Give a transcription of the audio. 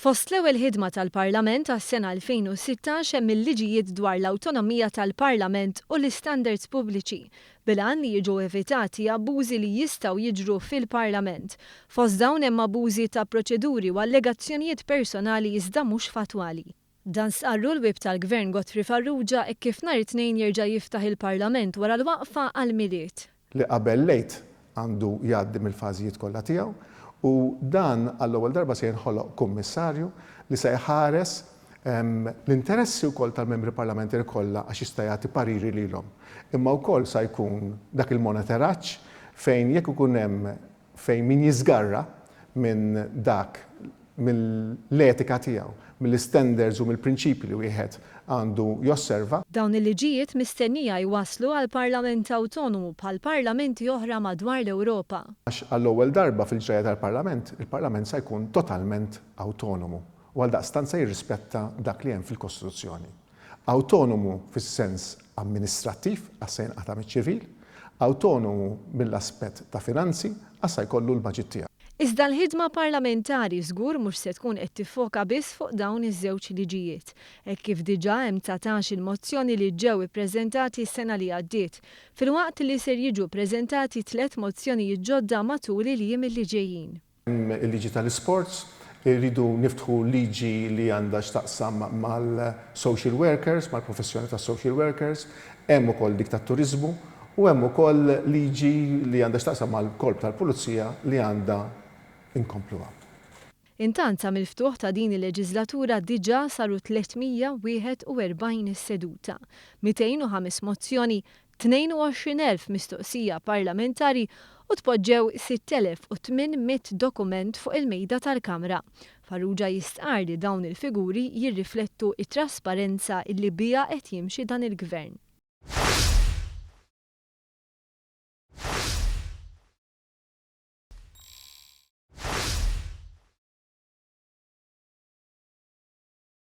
Fost l-ewwel ħidma tal-Parlament għas-sena 2016 hemm il-liġijiet dwar l-awtonomija tal-Parlament u l-istandards pubbliċi, bil-għan li jiġu evitati abbużi li jistgħu jiġru fil-Parlament. Fost dawn hemm abbużi ta' proċeduri u allegazzjonijiet personali iżda mhux fattwali. Dan stqarru l-Whip tal-Gvern Godfrey Farrugia hekk kif nhar it-Tnejn jerġa' jiftaħ il-Parlament wara l-waqfa għall-Milied. Li qabel l-Għid għandu jgħaddi mill-fażijiet kollha tiegħu u dan għall-ewwel darba se jinħoloq kummissarju li se jħares l-interessi wkoll tal-membri parlamentari kollha għax jista' jagħti pariri lilhom. Imma wkoll sa jkun dak il-monitoraġġ fejn jekk ikun hemm fejn min jiżgarra minn dak mill-etika tiegħu, mill-istandards u mill-prinċipji li wieħed għandu josserva. Dawn il-liġijiet mistennija jwasslu għal Parlament awtonomu bħal parlamenti oħra madwar l-Ewropa. Għax għall-ewwel darba fil-ġrajja tal-Parlament, il-Parlament sa jkun totalment awtonomu u għaldaqstant se jirrispetta dak li hemm fil-Kostituzzjoni. Awtonomu fis-sens amministrattiv għax se jinqata' miċ-ċivil, awtonomu mill-aspett ta' finanzi għax sa jkollu l-baġit tiegħu. Iżda l-ħidma parlamentari żgur mhux se tkun qed tiffoka biss fuq dawn iż-żewġ liġijiet, hekk kif diġà hemm 19-il mozzjoni li ġew ippreżentati s-sena li għaddiet, filwaqt li ser jiġu ppreżentati tlett mozzjonijiet ġodda matul il-jiem li ġejjin. Hemm il-liġi tal-isports, irridu niftħu liġi li għandha x'taqsam mal-social workers, mal-professjoni tas-social workers, hemm ukoll dik tat-turiżmu u hemm ukoll liġi li għandha x'taqsam mal-korp tal-pulizija li għandha nkompluha. Intant sa mill-ftuħ ta' din il-leġiżlatura diġà saru 341 seduta, 205 mozzjoni, 22,000 mistoqsija parlamentari u tpoġġew 6,800 dokument fuq il-mejda tal-Kamra. Farrugia jistqarr li dawn il-figuri jirriflettu t-trasparenza illi biha qed jimxi dan il-Gvern.